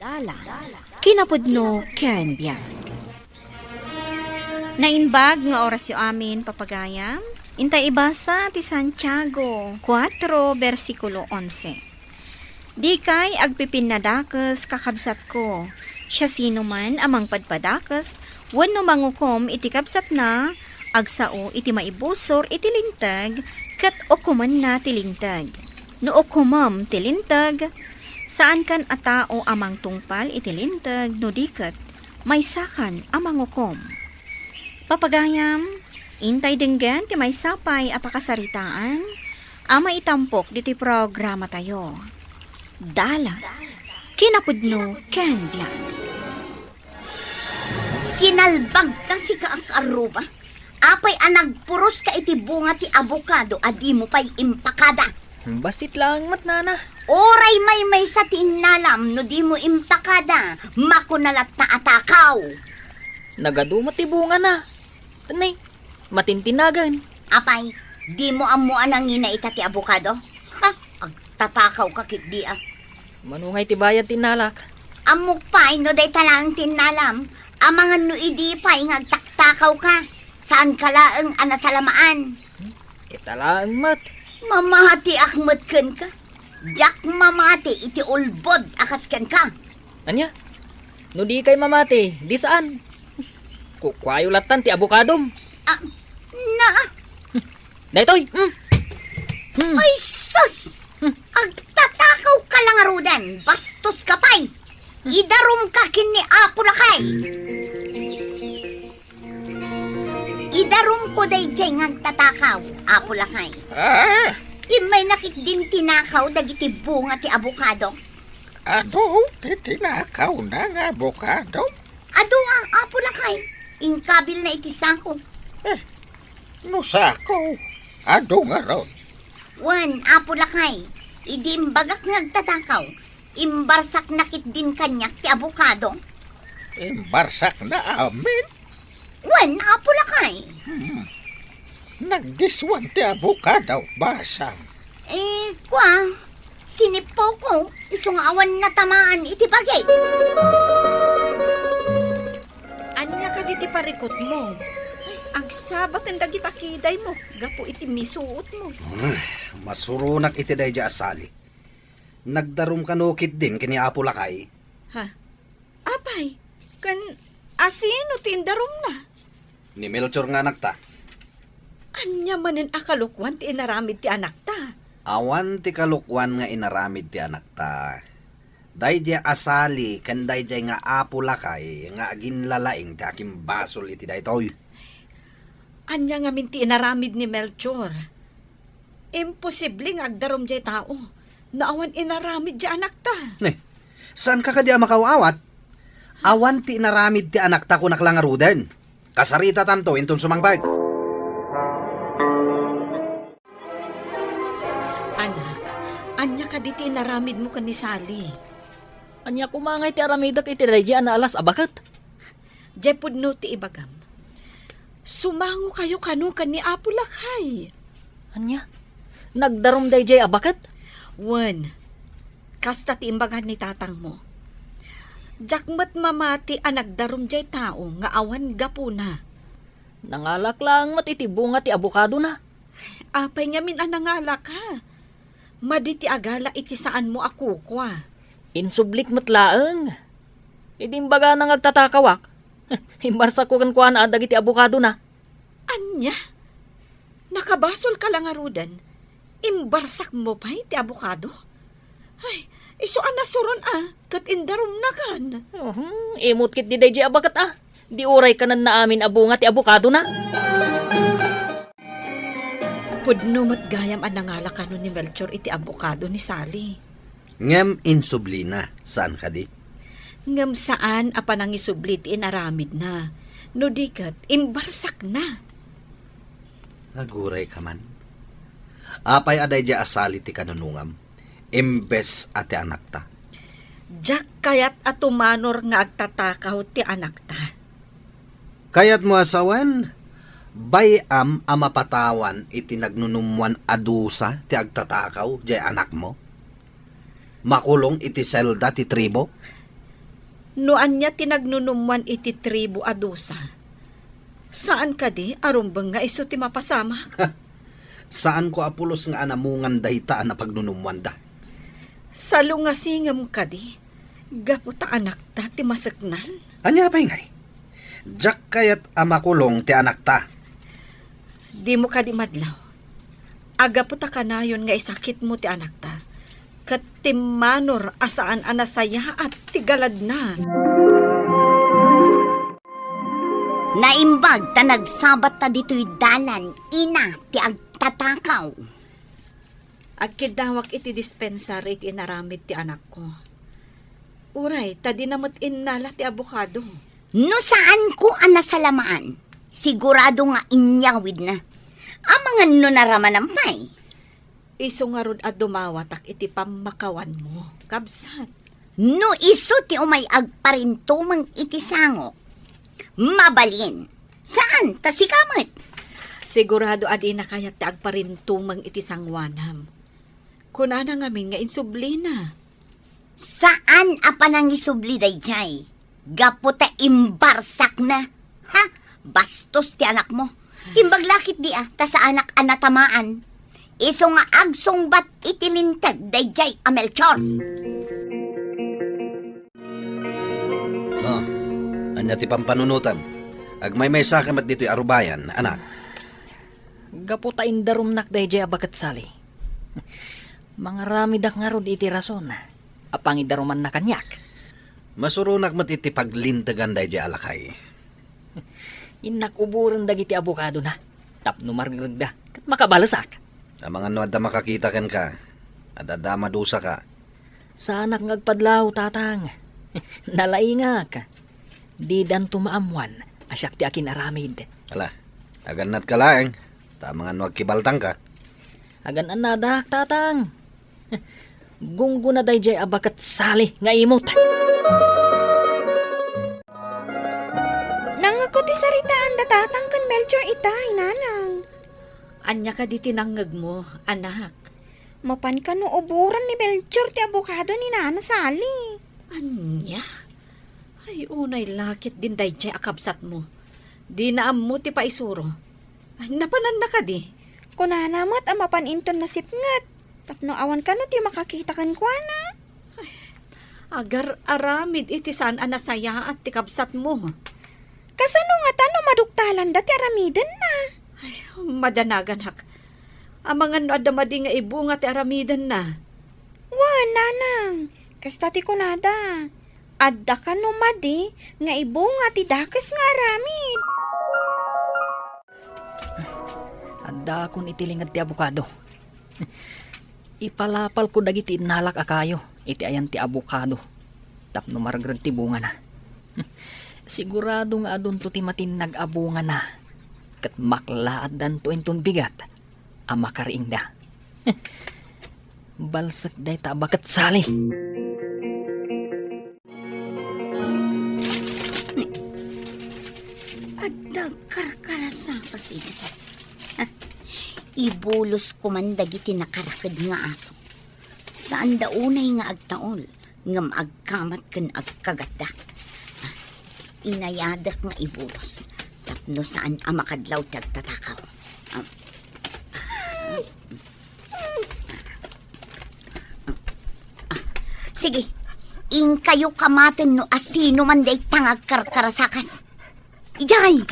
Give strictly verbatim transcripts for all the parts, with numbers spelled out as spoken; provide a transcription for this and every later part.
Dalan, kinapudno ken biag. Naimbag nga orasyo amin, papagayam. Intay ibasa ti Santiago kuatro, bersikulo onse. Dikay agpipinnadakes, kakabsatko. Siasinoman a mangpadpadakes wenno mangukom iti kabsatna, agsao iti maibusor iti linteg, ket ukomenna ti linteg. No ukomem ti linteg, saankan a tao a mangtungpal iti linteg, no di ket maysakan a mangukom. Papagayam, intay denggen ti maysa pay a pakasaritaan a maitampok ditoy programatayo. Dalan, kinapudno ken biag. Sinalbagka, sika a kaarruba. Apay a nagpuroska iti bunga ti abokado a dimo pay impakada? Bassit laeng met, nana. Uray maymaysa ti innalam no dimo impakada, makuna latta a takaw. Nagadu met ti bungana. Tani, matintinagen. Apay, dimo ammo a nangina ita ti abokado? Ha? Agtatakawka ketdi a. Mano ngay ti bayad ti innalak? Ammok pay no dayta laeng ti innalam, amangan no idi pay nga agtaktakawka. Saanka laeng a nasalamaan. Ita laeng met. Mamatiak met kenka. Diak mamati iti ulbod a kas kenka. Ania? No dikay mamati, di saan. Kukuayo lattan ti abokadom. Ah, na. Daytoy. Mm. Mm. Ay, sus! Mm. Agtatakawka la ngaruden, bastoska pay. Mm. Idarumka ken ni Apo Lakay. Idarumko daydiay nga agtatakaw, Apo Lakay. Ah? Immayna ketdin tinakaw dagiti bunga ti abokado. Adu ti tinakawna nga abokado? Adu a, Apo Lakay. Inkabilna iti sako. Eh, no sako, adu ngarud. Wen, Apo Lakay, idi imbagak nga agtatakaw, imbarsakna ketdin kaniak ti abokado. Imbarsakna amin? Wen, Apo Lakay. Hmm. Nagdiswan ti abokado, basang. Eh, kua, sinippawko, isu nga awan natamaan iti bagi. Ania kadi ti parikutmo? Agsabaten dagita kidaymo gapu iti misuotmo. Ay, masuronak iti daydiay a sali. Nagdarum kano ketdin ken ni Apo Lakay? Ha? Apay, ken asino ti indarumna? Ni Melchor nga anakta. Ania manen a kalokuan ti inaramid ti anakta? Awan ti kalokuan nga inaramid ti anakta. Daydiay a sali ken daydiay nga Apo Lakay nga aginlalaing ti akimbasol iti daytoy. Ania ngamin ti inaramid ni Melchor? Imposible nga agdarum diay tao no awan inaramid diay anakta. Ne, saanka kadi a makaaw-awat? Awan ti inaramid ti anakta, kunak la ngaruden. Kasaritatanto inton sumangpet. Anak, ania kadi ti inaramidmo ken ni Sally? Ania koma ngay ti aramidek iti daydiay a naalas a baket? Diay pudno ti ibagam. Sumangokayo kano ken ni Apo Lakay. Ania? Nagdarum daydiay a baket? Wen, kasta ti imbaga ni tatangmo. Diak met mamati a nagdarum diay tao nga awan gapuna. Nangalak laeng met iti bunga ti abokadona. Apay ngamin a nangalak, ha? Madi ti agala iti saanmo a kukua. Insublik met laeng. Idi imbagana nga agtatakawak, imbarsakko kenkuana dagiti abokadona. Ania? Nakabasolka la ngaruden, imbarsakmo pay ti abokado? Ay, isu a nasuron a, ket indarumnakan. Uhum, imut ketdi daydiay a baket a. Di uray kanenna amin a bunga ti abokadona. Pudno met gayam a nangala kano ni Melchor iti abokado ni Sally. Ngem insublina, saan kadi? Ngem saan a panangisubli ti inaramidna, no di ket imbarsakna. Aguray ka man. Apay a daydiay a Sally ti kanunongam, imbes a ti anakta? Diak kayat a tumanor nga agtatakaw ti anakta. Kayatmo a sawen, bay-am a mapatawan iti nagnunummoan a dusa ti agtatakaw diay anakmo? Makulong iti selda ti tribo? No ania ti nagnunummoan iti tribu a dusa, saan kadi a rumbeng nga isu ti mapasamak? Saanko a pulos nga anamungan dayta a napagnunummoanda. Salungasingem kadi, gapu ta anakta ti maseknan? Ania pay ngay? Diak kayat a makulong ti anakta. Dimo kadi madlaw. Agapu ta kanayon nga isakitmo ti anakta, ket timmanor a saan a nasayaat ti galadna. Naimbag ta nagsabatta ditoy dalan, ina ti agtatakaw. Agkiddawak iti dispensar iti inaramid ti anakko. Uray, ta dina met innala ti abokado. No saanko a nasalamaan, sigurado nga inyawidna. Amangan no naramanam pay. Isu ngarud a dumawatak iti pammakawanmo, kabsat. No isu ti umay agparintumeng iti sangok, mabalin. Saan, ta sika met. Sigurado a dina kayat ti agparintumeng iti sangoanam. Kunana ngamin nga insublina. Saan a panangisubli daydiay? Gapu ta imbarsakna. Ha? Bastos ti anakmo. Imbag la ketdi a, ta saanak a natamaan. Isu nga agsungbat iti linteg daydiay a Melchor. Oh, ania ti pampanunotam? Agmaymaysa ka met ditoy arubayan, anak. Gapu ta indarumnak daydiay a baket sali. Mangaramidak ngarud iti rason a pangidarumanna kaniak. Masuronak met iti paglintegan daydiay a lakay. Innak uboren dagiti abokadona tapno margregda ket makabalesak. Amangan no adda makakita kenka, adda a madusaka. Saanak nga agpadlaw, tatang. Nalaingak. Didanto maammoan a siak ti akin-aramid. Ala, agannatka laeng, ta amangan no agkibaltangka. Agan-annadak, tatang. Gunggona daydiay a baket sali nga imot. Nangngegko ti saritaanda tatang ken Melchor itay, nanang. Ania kadi ti nangngegmo, anak? Mapan kano uboran ni Melchor ti abokado ni Nana Sally? Ania? Ay, unay la ketdin daydiay a kabsatmo. Dina ammo ti paisuro. Ay, napananna kadi? Kunana met a mapan inton nasipnget, tapno awan kano ti makakita kenkuana. Ay, agar-aramid iti saan a nasayaat ti kabsatmo. Kasano ngata no maduktalanda ti aramidenna? Ay, madanaganak. Amangan no adda madi nga ibunga ti aramidenna. Wen, nanang, kasta ti kunada. Adda kano madi nga ibunga ti dakes nga aramid. Addaakon iti linged ti abokado. Ipalapalko dagiti innalak a kayo iti ayan ti abokado tapno margreg ti bungana. Sigurado nga adunto ti matinnag a bungana ket maklaatdanto inton bigat a makariingda. Balsek dayta a baket sali. Adda karkarasakas idi. Ibulosko man dagiti nakaraked nga aso. Saanda unay nga agtaol, ngem agkamat ken agkagatda. Inayadek nga ibulos tapno saan a makadlaw ti agtatakaw. Ah, ah, ah, ah. Sige, inkayo kamaten no asino man dayta nga agkarkarasakas. Idiay!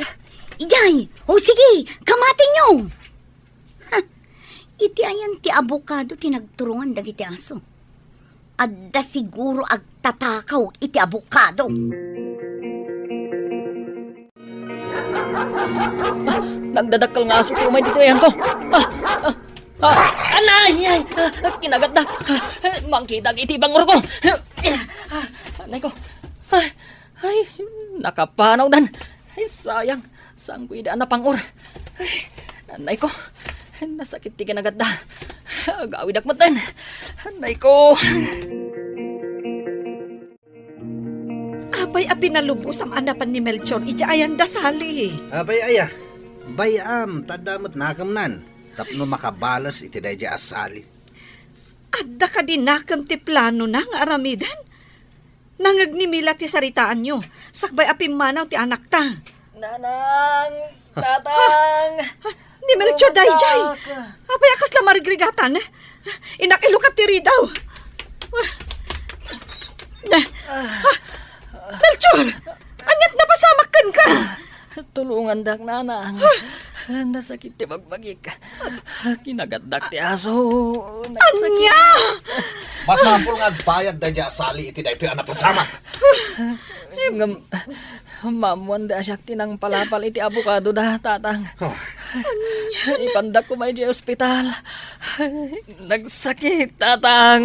Idiay! O sige, kamatenyo! Ha! Iti ayan ti abokado ti nagturongan dagiti aso? Adda siguro agtatakaw iti abokado. Ah, nagdadakkel nga aso ti umay ditoy ayanko. Ah, ah, ah, anay, ay, ah, kinagatda. Ah, mangkitak iti bangurko. Ah, anay ko. Ay, ay, nakapanawdan. Ay, sayang. Sangko idi a napang-or. Ay, anay ko. Nasakit ti kinagatda. Agawidak metten. Anay ko. Apay a pinalubosam a napan ni Melchor idiay ayan da Sally? Apay aya, bay-am, ta adda met nakemnan tapno makabales iti daydiay a Sally. Adda kadi nakem ti planona nga aramiden? Nangngegni la ti saritaanyo, sakbay a pimmanaw ti anakta. Nanang, Tatang, ni Melchor daydiay. Apay a kasla marigrigatan? Inak ilukat ti ridaw. Na, ah, Melchor! Ania't napasamak kenka? Tulongandak, Nanang. Nasakit ti bagbagik. Kinagatdak ti aso. Nagsakit. Ania? Masapul nga agbayad daydiay a Sally iti daytoy a napasamak. Ngem, maammoanda a siak ti nangpalapal iti abokadoda, Tatang. Ah. Ipandak koma idiay ospital. Nagsakit, Tatang.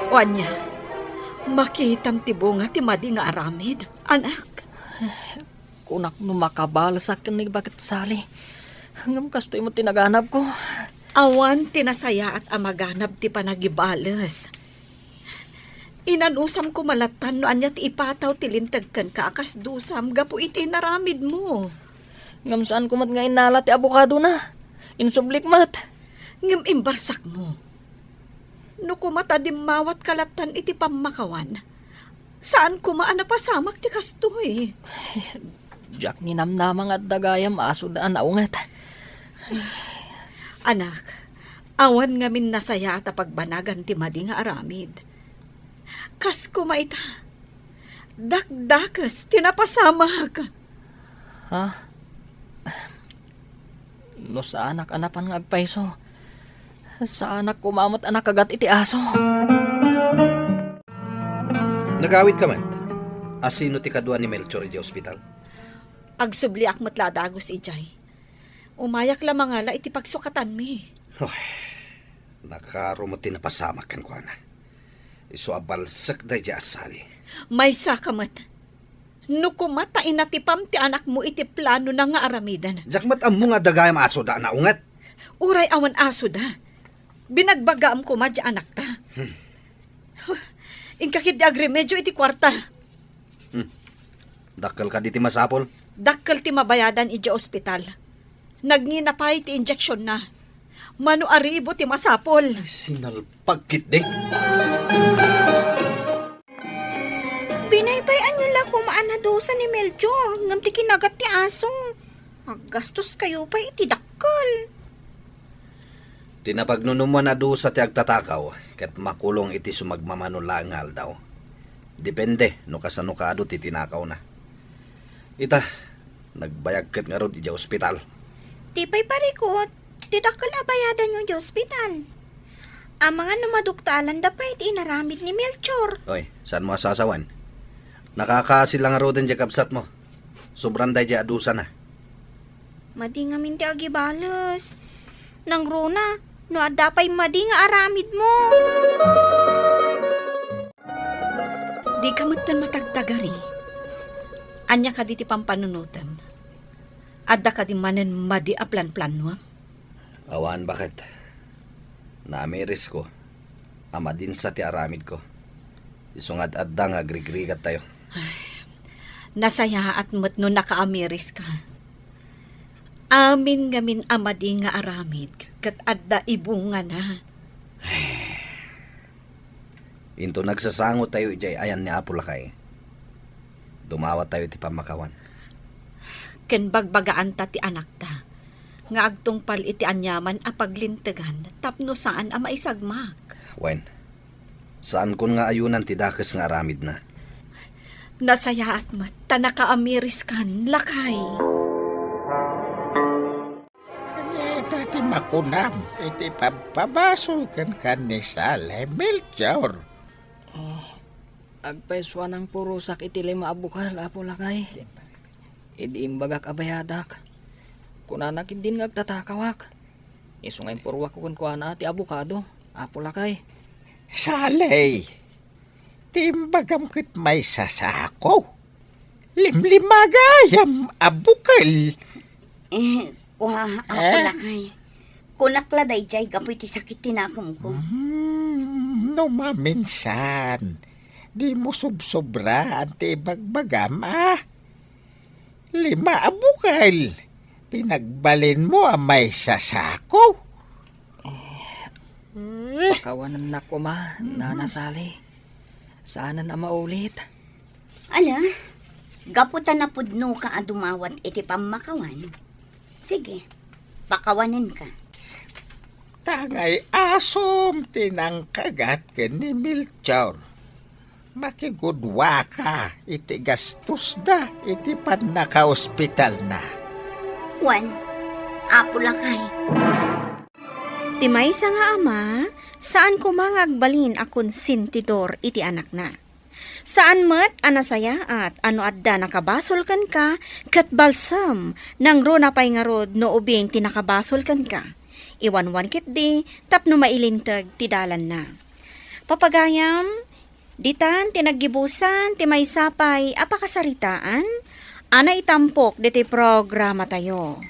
O ania, makitam ti bunga ti madi nga aramid, anak? Kunak no makabalesak ken ni Baket Sally. Ngem kastoy met ti naganabko. Awan ti nasayaat a maganab ti panagibales. Inanusam koma lattan no ania ti ipataw ti linteg kenka a kas dusam gapu iti inaramidmo. Ngem saanko met nga innala ti abokadona. Insublik met. Ngem imbarsakmo. No koma ta dimmawatka lattan iti pammakawan, saan koma a napasamak ti kastoy. Diak ninamnama nga adda gayam asoda a naunget. Anak, awan ngamin nasayaat a pagbanagan ti madi nga aramid. Kas koma ita, dakdakes ti napasamak. Ha? No saanak a napan nga agpayso, saanak koma met a nakagat iti aso. Nagawidka met. A sino ti kadua ni Melchor idiay ospital? Agsubliak met la a dagus idiay. Umayak la mangala iti pagsukatanmi. Oy, nakaro met ti napasamak kenkuana. Isu a balsek daydiay a Sally. Maysaka met. No koma ta inatipam ti anakmo iti planona nga aramiden. Diak met ammo nga adda gayam asoda a naunget. Uray awan asoda, binagbagaam koma diay anakta. Hmm. Inka ketdi agremedio iti kuarta. Hmm. Dakkel kadi ti masapul? Dakkel ti mabayadan idiay ospital. Nagngina pay ti injeksionna. Mano a ribu ti masapul. Ay, sinalpag ketdi. Binaybayan-yo la koma a nadusa ni Melchor ngem ti kinagat ti aso. Aggastoskayo pay iti dakkel. Ti napagnunumoan a dusa ti agtatakaw ket makulong iti sumagmamano laeng nga aldaw. Depende no kasano kaadu ti tinakawna. Ita, nagbayag ket ngarud idiay ospital. Ti pay parikut, ti dakkel a bayadanyo idiay ospital. Amangan no maduktalanda pay ti inaramid ni Melchor. Oy, saanmo a sasawen? Nakakaasi la ngaruden diay kabsatmo. Sobran daydiay a dusana. Madi ngamin ti agibales. Nangruna, no adda pay madi nga aramidmo. Dika metten matagtagari. Ania kadi ti pampanunotem? Adda kadi manen madi a planplanuem? Awan, baket. Naamirisko a madinsa ti aramidko. Isu nga ad-adda nga agrigrigattayo. Ay, nasayaat met no nakaamiriska. Amin ngamin a madi nga aramid ket adda ibungana. Into nagsasangotayo idiay ayan ni Apo Lakay, dumawatayo iti pammakawan. Ken bagbagaanta ti anakta nga agtungpal iti aniaman a paglintegan tapno saan a maisagmak. Wen, saankon nga ayunan ti dakes nga aramidna. Nasayaat met ta nakaamiriskan, lakay. Ania ita ti makunam iti pabpabasol kenka ni Sally, Melchor? Oh, agpayso a nangpurosak iti lima a bukel, Apo Lakay. Idi imbagak a bayadak, kunana ketdin nga agtatakawak. Isu nga impurruakko kenkuana ti abokado, Apo Lakay. Sally, ti imbagam ket maysa sako. Limlima gayam a bukel. Eh, kua, Apo Lakay. Kunak la daydiay gapu iti sakit ti nakomko. Hmm, no maminsan, dimo sobsobraan ti ibagbagam, a? Lima a bukel. Pinagbalinmo a maysa sako. Pakawanennak koma, Nana Sally. Saanen a maulit. Ala, gapu ta napudnoka a dumawat iti pammakawan. Sige, pakawanenka. Tangay asom ti nangkagat ken ni Melchor. Makigudua ka iti gastosda iti pannakaospitalna. Wen, Apo Lakay. Ti maysa nga ama, saan koma nga agbalin a konsentidor iti anakna. Saan met a nasayaat a no adda nakabasol kenka ket balsem, nangruna pay ngarud no ubing ti nakabasol kenka. Iwanwan ketdi tapno mailinteg ti dalanna. Papagayam, ditan ti naggibusan ti maysa pay a pakasaritaan a naitampok ditoy programatayo.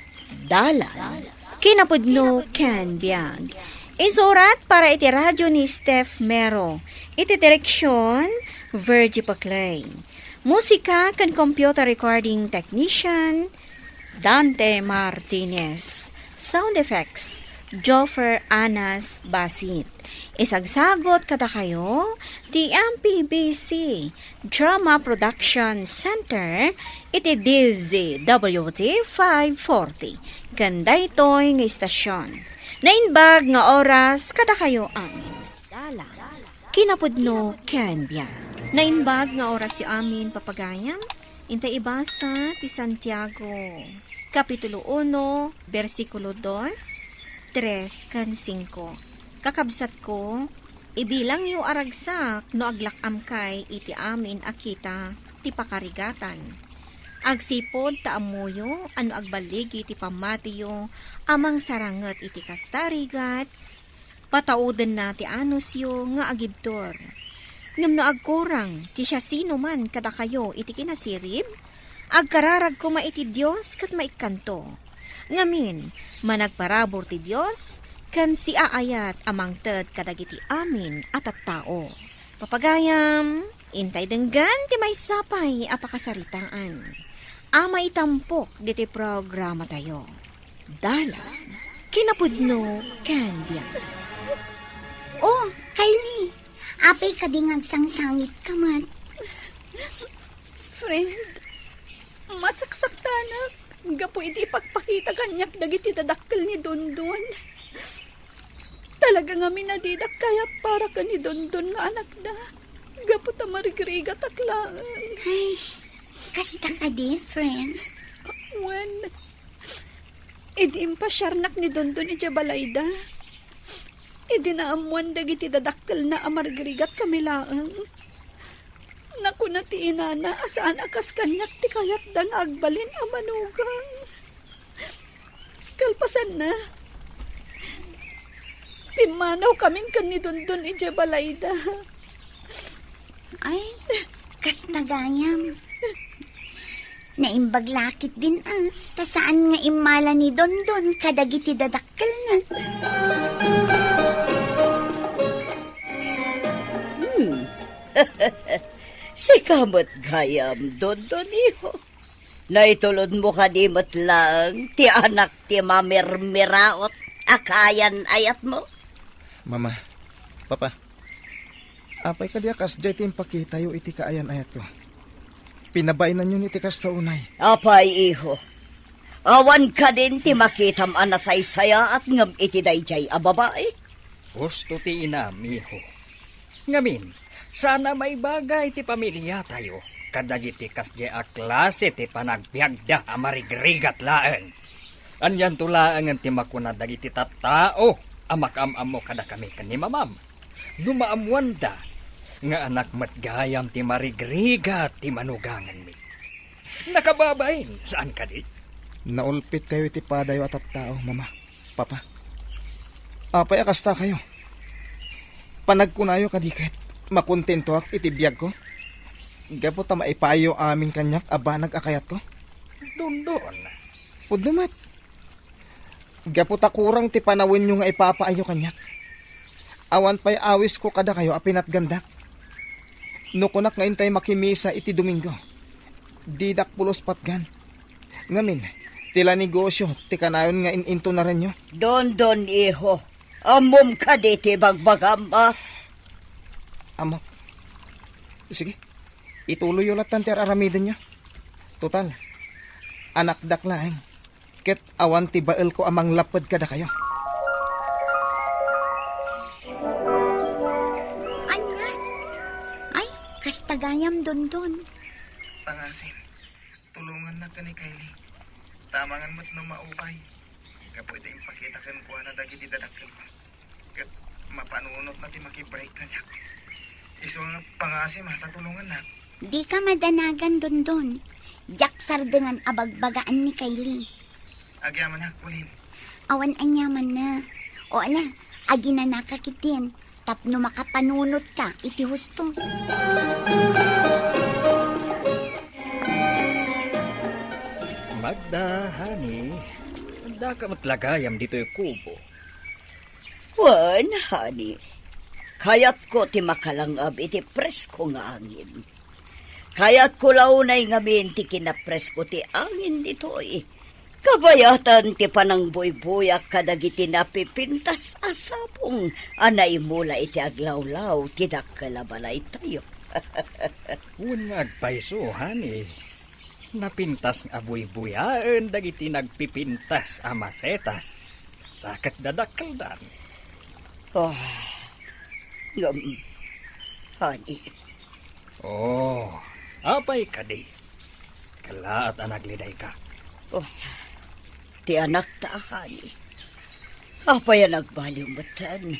Dalan, kinapudno ken biag. Insurat para iti radyo ni Steph Mero. Iti direksyon, Virgie Paclay. Musika ken computer recording technician, Dante Martinez. Sound effects, Joffer Anas Basit. Isagsagot kadakayo ti M P B C Drama Production Center iti D Z W T five forty. Ken daytoy nga istasyon, naimbag nga oras kadakayo amin. Dalan, kinapudno ken biag. Naimbag nga oras ti amin, papagayam. Inta ibasa ti Santiago, Kapitulo uno, bersikulo dos, tres, ken singko. Kakabsatko, ibilangyo a ragsak no aglak-amkay iti amin a kita ti pakarigatan. Agsipud ta ammoyo a no agballigi ti pammatiyo a mangsaranget iti kasta a rigat, pataudenna ti anusyo nga agibtur. Ngem no agkurang ti siasinoman kadakayo iti kinasirib, agkararag koma iti Dios ket maikkanto. Ngamin, managparabur ti Dios ken siaayat a mangted kadagiti amin a tattao. Papagayam, intay denggen ti maysa pay a pakasaritaan a maitampok ditoy programatayo. Dalan, kinapudno ken biag. Oh, Kylie, apay kadi nga agsangsangitka met? Friend, masaksaktanak gapu iti ipakpakita kaniak dagiti dadakkel ni Dondon. Talaga ngamin a didak kayat para ken ni Dondon nga anakda, gapu ta marigrigatak laeng. Ay, kasta kadi, friend? Wen, idi impasiarnak ni Dondon idiay balayda, idi naammoan dagiti dadakkelna a marigrigat kami laeng, nakuna ti inana a saan a kas kaniak ti kayatda nga agbalin a manugang. Kalpasanna, pimmanaw kamin ken ni Dondon idiay balayda. Ay, kas nagayam. Naimbag la ketdin a, ta saan nga immala ni Dondon kadagiti dadakkelna. Hmm. Sika met gayam, Dondon, iho. Naitulodmo kadi met laeng ti anak ti mamirmiraot a kaayan-ayatmo? Mama, Papa, apay kadi a kasdiay ti impakitayo iti kaayan-ayatko? Pinabainanyon iti kasta unay. Apay, iho? Awan kadin ti makitam a nasaysayaat ngem iti daydiay a babai? Husto ti inam, iho. Ngamin, saan a maibagay ti pamiliatayo kadagiti kasdiay a klase ti panagbiagda a marigrigat laeng. Anianto laengen ti makuna dagiti tattao a makaam-ammo kadakami ken ni mamam, no maammoanda nga anak met gayam ti marigrigat ti manugangenmi? Nakababain, saan kadi? Naulpitkayo iti padayo a tattao, Mama, Papa. Apay a kastakayo? Panagkunayo kadi ket makontentoak iti biagko? Gapu ta maipaayyo amin kaniak a banag a kayatko? Dondon. Pudno met. Gapu ta kurang ti panawenyo nga ipapaayyo kaniak. Awan pay awisko kadakayo a pinatgandak. No kunak nga intay makimisa iti Domingo, didak pulos patgan. Ngamin, ti la negosio ti kanayon nga in-intunaranyo. Dondon, iho. Ammom kadi ti bagbagam, a? Ammok. Sige, ituloyyo lattan ti ar-aramidenyo. Total, anakdak laeng, ket awan ti baelko a manglapped kadakayo. Ania? Ay, kasta gayam, Dondon. Pangasim, tulongannak ken ni Kylie. Ta amangan met no maupay. Gapu iti impakita kenkuana dagiti dadakkelko. Ket mapanunotna ti makibreak kaniak. Isu nga pangasim a ta tulongannak. Dika madanagan, Dondon. Diak sardengan a bagbagaan ni Kylie. Agyamanak, Pauline. Awan aniamanna. O ala, aginanaka ketdin tapno makapanunotka iti husto. Magda, honey, daka met la gayam ditoy kubo. Wen, honey, kayatko ti makalang-ab iti presko nga angin. Kayatko la unay ngamin ti kinapresko ti angin ditoy. Kabayatan ti panangbuybuyak kadagiti napipintas a sapong a naimula iti aglawlaw ti dakkel a balaytayo. Wen nga agpayso, honey. Napintas nga buybuyaen dagiti nagpipintas a masetas. Sa ket dadakkeldan. Oh, ngem, honey. Oh, apay kadi? Kallaat a naglidayka. Oh, ti anakta, honey. Apay a nagbaliw metten?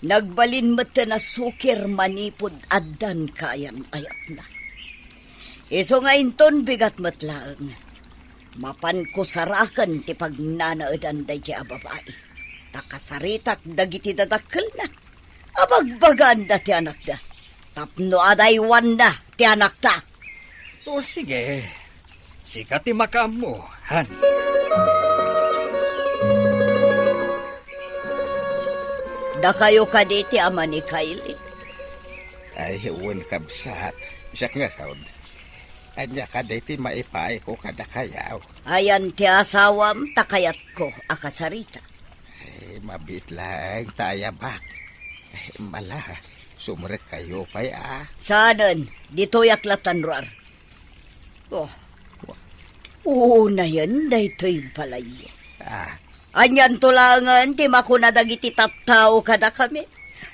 Nagbalin metten a sukir manipud addan kaayan-ayatna. Isu nga inton bigat met laeng, mapanko saraken ti pagnanaedan daydiay a babai. Ta kasaritak dagiti dadakkelna a bagbagaanda ti anakda tapno adaywanna ti anakta. O sige, sika ti makaammo, honey. Dakayo kadi ti ama ni Kylie? Ay, wen, kabsat. Siak ngarud. Ania kadi ti maipaayko kadakayo? Ayan ti asawam ta kayatko a kasarita. Ay, mabiit laeng ta ayabak. Ay, mala, sumrekkayo pay a. Saanen, ditoyak lattan ruar. Oh. Unayen daytoy balayyo. Ah. Anianto laengen ti makuna dagiti tattao kadakami?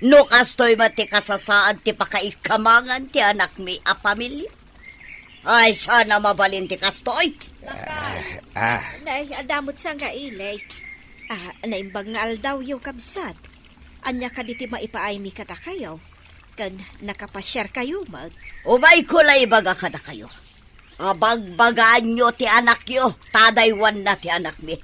No kastoy met ti kasasaad ti pakaikamangan ti anakmi a pamilya? Ay, saan a mabalin ti kastoy? Ah, ah. Nay, adda met sa nga ili. Ah, naimbag nga aldawyo, kabsat. Ania kadi ti maipaaymi kadakayo? Ken nakapasiarkayo met? Umayko la ibaga kadakayo. Abagbagaanyo ti anakyo, ta adaywanna ti anakmi.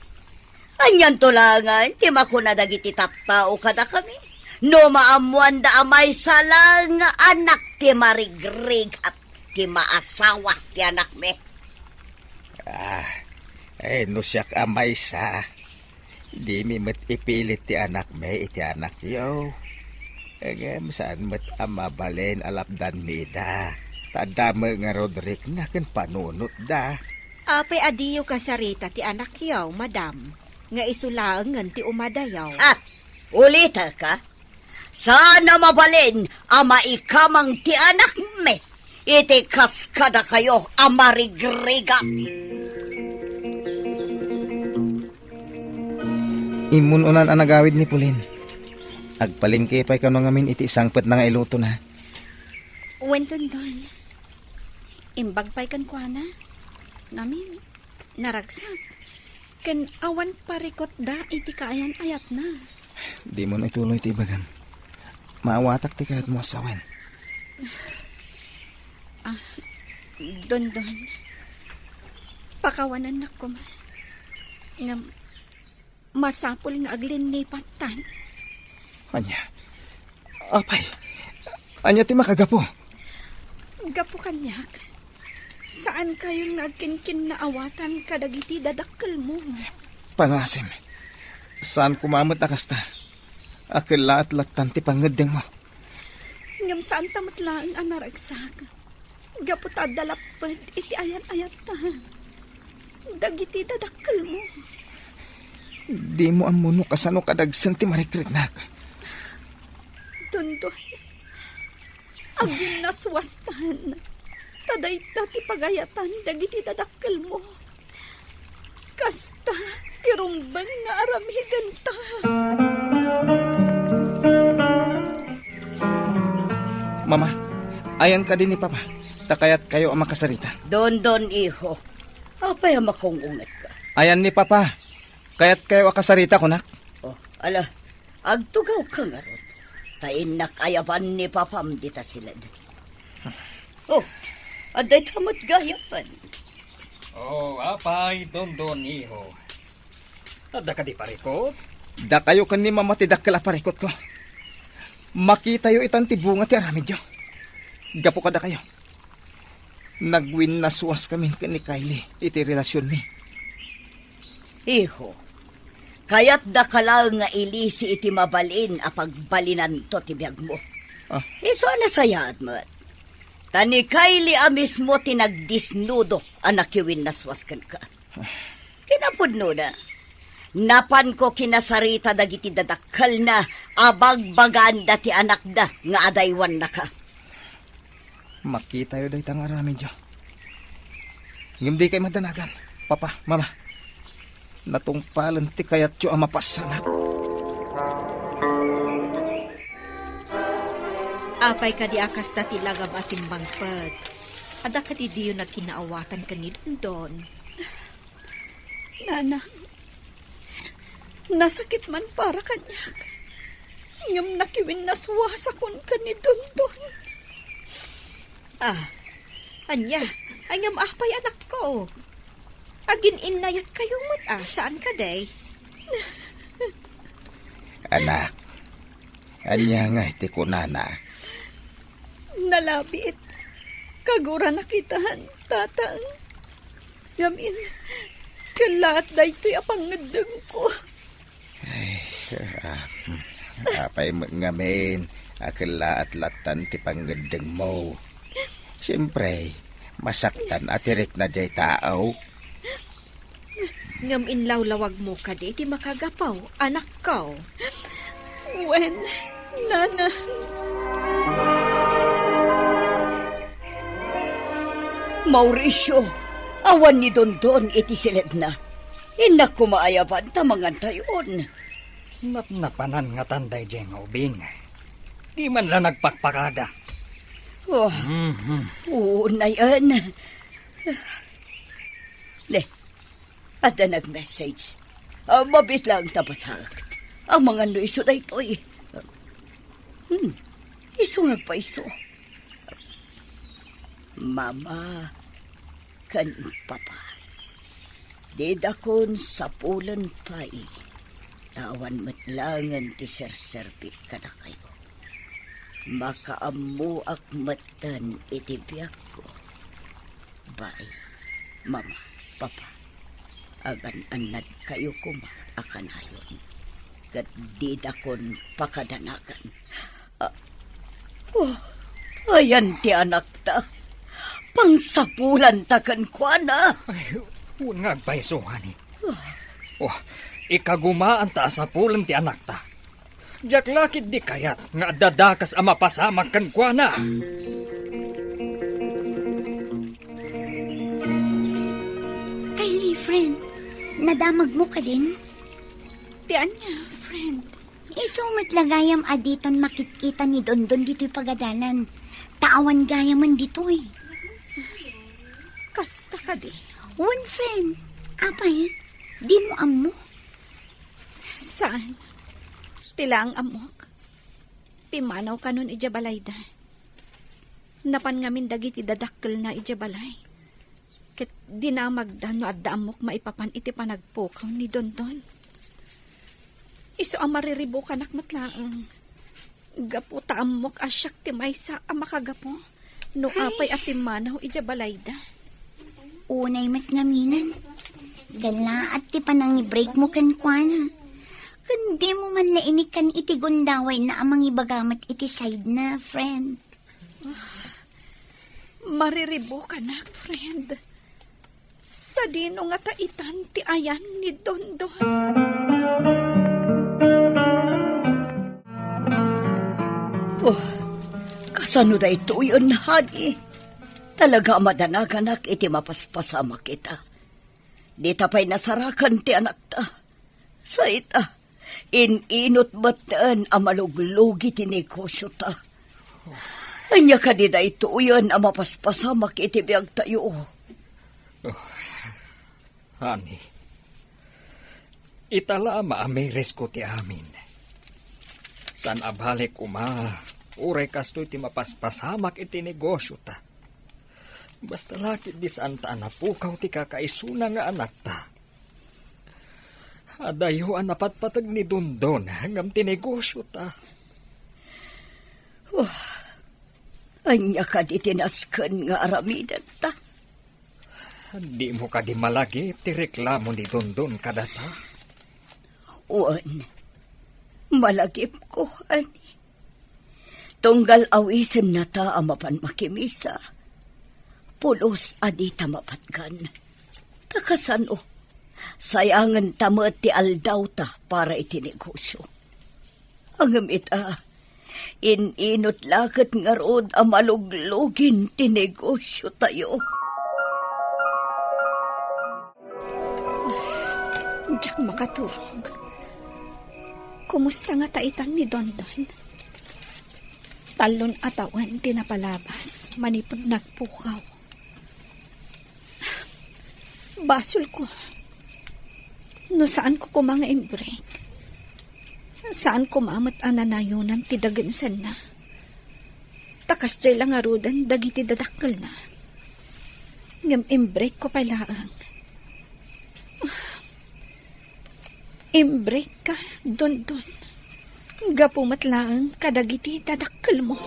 Anianto laengen ti makuna dagiti tattao kadakami? No maammoanda a maysa laeng nga anak ti marigrigat ti maasawa ti anakmi. Ah, eh, no siak a maysa, dimi met ipilit ti anakmi iti anakyo. Ngem saan met a mabalin a lapdanmi ida, ta adda met ngarud rikna ken panunotda. Apay a diyo kasarita ti anakyo, madam, nga isu laengen ti umadayo? Ah, ulitek, a? Saan a mabalin a maikamang ti anakmi iti kas kadakayo a marigrigat. Immun-unan a nagawid ni Pauline. Agpalengke pay kano ngamin iti sangpetna nga ilutona. Wen, Dondon. Imbag pay kenkuana. Ngamin, naragsak. Ken awan parikutda iti kaayan-ayatna. Dimon ituloy ti ibagam. Maawatak ti kayatmo a sawen. Ah, Dondon. Pakawanannak koma. Ngem, masapul nga aglinnipattan. Ania? Apay, ania ti makagapu? Gapu kaniak, saankayon nga agkinkinnaawatan kadagiti dadakkelmo. Pangasim, saan koma met a kasta. Akellaat lattan ti pangngeddengmo. Ngem saanta met laeng a naragsak. Gapu ta adda lapped iti ayan-ayatta dagiti dadakkelmo. Dimo ammo no kasano kadagsen ti marikriknak. Dondon, aginnaswastan. Ta dayta ti pagayatan dagiti dadakkelmo. Kasta ti rumbeng nga aramidenta. Mama, ayan kadi ni Papa, ta kayatkayo a makasarita. Dondon, iho. Apay a makung-ungetka? Ayan ni Papa, kayatkayo a kasarita, kunak. Oh, ala, agtugawka ngarud. Ta innak ayaban ni Papam dita siled. Oh, adda ita met gayam. Oh, apay, Dondon, iho. Adda kadi parikut? Dakayo ken ni Mama ti dakkel a parikutko. Makitayo itan ti bunga ti aramidyo. Gapu kadakayo, nagwinnaswaskamin ken ni Kylie iti relasionmi. Iho, kayatdaka laeng nga ilisi iti mabalin a pagbalinanto ti biagmo. Ah. Isu a nasayaat met. Ta ni Kylie a mismo ti nagdisnudo a nakiwinnaswas kenka. Kinapudnona, napanko kinasarita dagiti dadakkelna a bagbagaanda ti anakda nga adaywannaka. Makitayo dayta nga aramidyo. Ngem dikay madanagan, Papa, Mama. Natungpalen ti kayatyo a mapasamak. Apay kadi a kasta ti lagam a simmangpet? Adda kadi diyo nagkinaawatan ken ni Dondon? Nanang, nasakit man para kaniak. Ngem nakiwinnaswasakon ken ni Dondon. Ah, ania? Ay, ngem apay, anakko? Agin-innayatkayo met, ah, saan kadi? Anak, ania ngay ti kunana? Nalabit. Kaguranak itan, Tatang. Ngamin, kellaat daytoy a pangngeddengko. Ay, ah, hmm. Apay met ngamin a kellaat lattan ti pangngeddengmo? Siempre, masaktan a ti rikna diay tao. Ngem inlawlawagmo kadi ti makagapu, anakko? Wen, Nana. Mauricio, awan ni Dondon iti siledna. Innak koma ayaban ta mangantayon. Napnapanan ngatan daydiay nga ubing. Di man la nagpakpakada. Oh, mhm. Unayen. Ne, adda nag-message. Ah, mabiit laeng ta basaek. Amangan no isu daytoy. Hmm, isu nga agpayso. Mama ken Papa, didakon sapulen pay, ta awan met laengen ti serserbik kadakayo. Makaammoak metten iti biagko. Bay, Mama, Papa, agan-annadkayo koma a kanayon, ket didakon pakadanagan. Ah, oh, ayan ti anakta. Pangsapulanta kenkuana. Ay, wen nga agpayso, honey. Oh, ikagumaanta a sapulen ti anakta. Diak la ketdi kayat nga adda dakes a mapasamak kenkuana. Kylie, friend, nadamagmo kadin? Ti ania, friend? Isu met la gayam a ditan makitkita ni Dondon ditoy pagadalan. Ta awan gayamen ditoy. Kasta kadi? Wen, friend. Apay, dimo ammo? Saan? Ti laeng ammok. Pimmanaw kanon idiay balayda. Napan ngamin dagiti dadakkelna idiay balay. Ket dinamagda no adda ammok maipapan iti panagpukaw ni Dondon. Isu a mariribukanak met laeng. Gapu ta ammok a siak ti maysa a makagapu no apay a pimmanaw idiay balayda. Unay met ngaminen. Kellaat ti panangibreakmo kenkuana. Ken dimo man la inikkan iti gundawayna a mangibaga met iti sidena, friend. Mariribukanak, friend. Sadino ngata itan ti ayan ni Dondon? Oh, kasano daytoyen, honey? Talaga a madanaganak iti mapaspasamak ita. Dita pay nasarakan ti anakta. Sa ita, in-inut metten a maluglugi ti negosyota. Ania kadi daytoyen a mapaspasamak iti biagtayo? Oh, honey, ita la a maamiresko ti amin. Saan a bale koma, uray kastoy ti mapaspasamak iti negosyota. Basta la ketdi saanta a napukaw ti kakaisuna nga anakta. Adayo a napatpateg ni Dondon ngem ti negosyota. Oh, ania kadi ti nasken nga aramidenta? Dimo kadi malagip ti reklamo ni Dondon kadata? Wen, malagipko, ani. Tunggal awisennata a mapan makimisa, pulos a dita mapatgan. Ta kasano, sayangenta met ti aldawta para iti negosyo. Ngem ita, in-inut la ket ngarud a maluglugin ti negosyotayo. Diak makaturog. Kumusta ngata itan ni Dondon? Tallon a tawen ti napalabas manipud nagpukaw. Basolko. No saanko koma nga imbreak, saan koma met a nanayonan ti dagensenna. Ta kasdiay la ngaruden dagiti dadakkelna. Ngem imbreakko pay laeng. Imbreakka, Dondon. Gapu met laeng kadagiti dadakkelmo.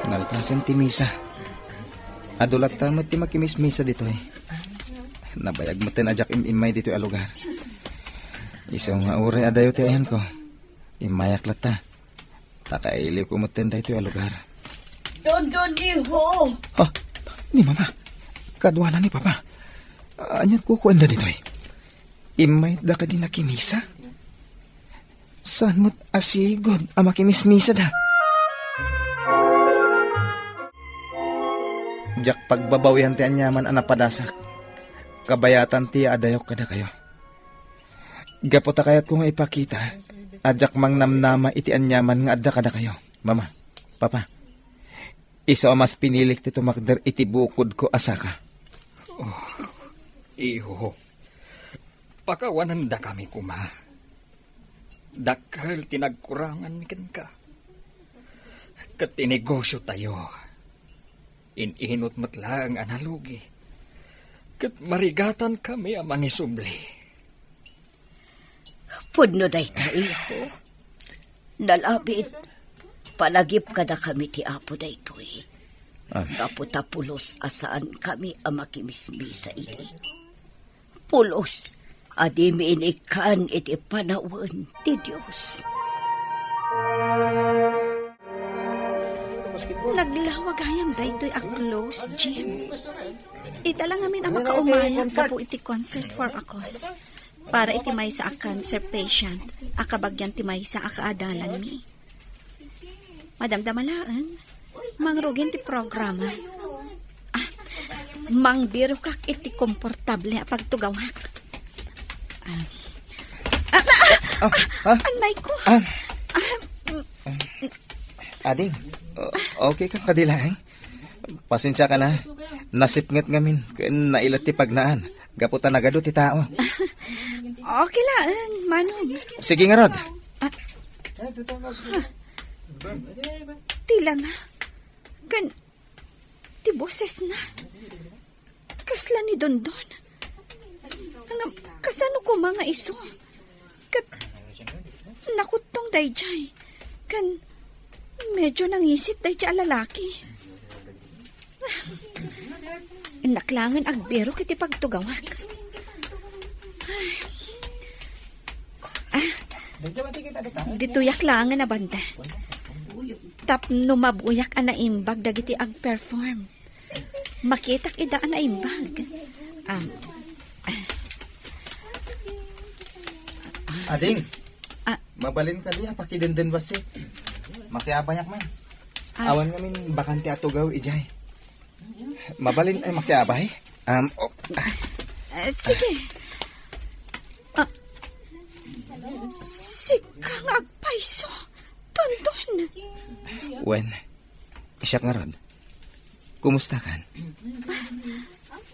Nalpasen ti misa. Adu latta met ti makimismisa ditoy. Nabayag metten a diak im-immay ditoy a lugar. Isu nga uray adayo ti ayanko, immayak latta. Ta kailiwko metten daytoy a lugar. Dondon, iho! Ha? Ni Mama? Kaduana ni Papa? Aniat kukuenda ditoy? Immayda kadi nakimisa? Saan met a sigud a makimismisada? Diak pagbabawian ti aniaman a napadasak. Kabayatan ti adayok kadakayo. Gapu ta kayatko nga ipakita a diak mangnamnama iti aniaman nga adda kadakayo, Mama, Papa. Isu a mas pinilik ti tumakder iti bukodko a saka. Oh, iho, pakawanendakami koma. Dakkel ti nagkuranganmi kenka. Ket ti negosyotayo, in-inut met laeng a nalugi. Ket marigatankami a mangisubli. Pudno dayta, iho. Nalabit, palagip kadakami ti Apo daytoy. Amen. Gapu ta pulos a saankami a makimismisa idi. Pulos a dimi inikkan iti panawen ti Dios. Naglawa gayam daytoy a close, Jim. Ita la ngamin a makaumayak gapu iti concert for a cause para iti maysa a cancer patient a kabagian ti maysa a kaadalanmi. Madamdama laeng, mangrugin ti programa. Ah, mangbirokak iti komportable a pagtugawak. Ah, ah, ah, Ah, ah, ah. Anay ko. Ah. Ah, mm, Ading, o-, okay ka kadi laeng? Pasensiaka na. Nasipnget ngamin ken nailet ti pagnaan gapu ta nagadu ti tao. Okay laeng, Manong. Sige ngarud. Ah. Ha. Ti langa. Ken ti bosesna. Kasla ni Dondon. Ngem, kasano koma nga isu? Ket nakuttong daydiay. Ken medyo nangisit daydiay a lalaki. Innak laengen agbirok iti pagtugawak. Ay. Ah, ditoyak laengen a banda. Tapno mabuyak a naimbag dagiti agperform. Makitak ida a naimbag. Um, ah. Ading. Ah. Mabalin kadi a pakidenden bassit. Makiabayak man. Ah. Awan ngamin bakante a tugaw idiay. Mabalin a makiabay? Um, oh. Ah, sige. Ah. Sika nga agpayso, Dondon. Wen, siak ngarud. Kumustakan?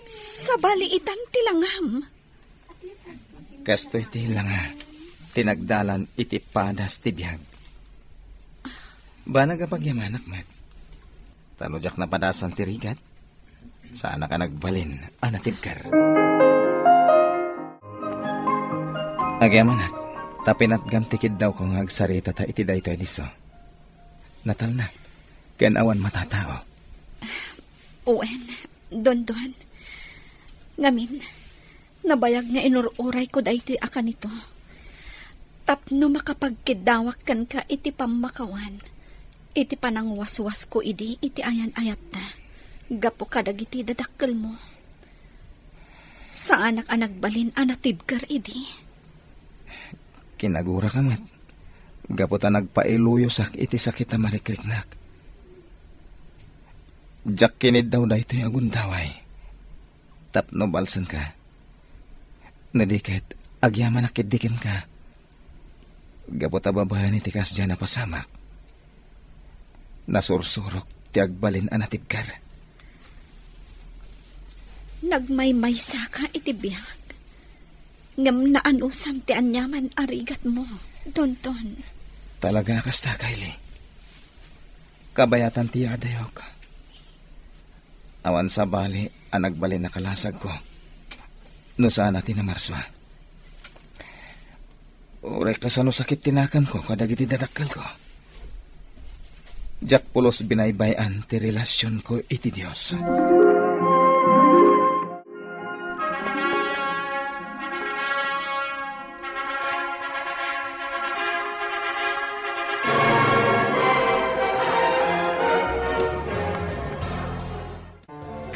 Sabali itan ti langam. Kastoy ti langa ti nagdalan iti padas ti biag. Banag a pagyamanak met. Ta no diak napadasan ti rigat, saanak a nagbalin a natibker. Agyamanak, ta pinatgam ti kiddawko nga agsaritata iti daytoy disso. Natalna, ken awan matatao. Wen, Dondon. Ngamin, nabayag nga inur-urayko daytoy a kanito. Tapno makapagkiddawak kenka iti pammakawan, iti panangwaswasko idi iti ayan-ayatta, gapu kadagiti dadakkelmo. Saanak a nagbalin a natibker idi. Kinaguraka met, gapu ta nagpailuyosak iti sakit a marikriknak. Diak kiniddaw daytoy a gundaway. Tapno balsenka. No di ket, agyamanak ketdi kenka. Gapu ta babaen iti kasdiay a napasamak, nasursurok ti agbalin a natibker. Nagmaymaysaka iti biag, ngem naanusam ti aniaman a rigatmo, Dondon. Talaga a kasta, Kylie. Kabayatan ti yaadayok. Awan sabali a nagbalin a kalasagko no saan a ti namarsua. Uray kasano sakit ti nakemko kadagiti dadakkelko. Diak pulos binaybay-an ti relasionko iti Dios.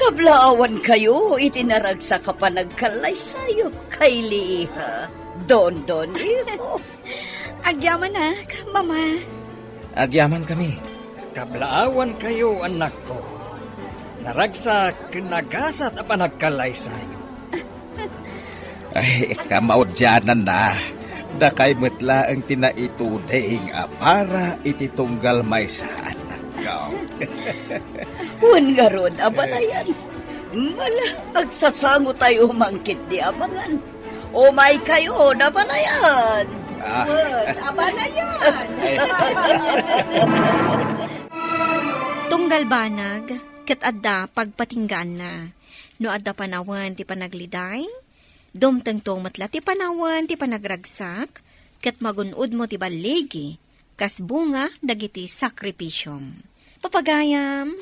Kablaawankayo iti naragsak a panagkallaysayo, Kylie iha. Dondon iho. Agyamanak, Mama. Agyamankami. Kablaawankayo, annakko. Naragsak ken nagasat a panagkallaysayo. Ay, kamaudiananna. Dakay met laeng ti naituding a para iti tunggal maysa, annakko. Wen ngarud, abalayan. Mala, agsasangotayo man ketdi a mangan. Umaykayo, abalayan. Ah. Wen, abalayan. Tunggal banag, ket adda pagpatinggaanna. No adda panawen ti panagliday, dumtengto met la ti panawen ti panagragsak, ket magun-odmo ti balligi, kas bunga dagiti sakripisiom. Papagayam,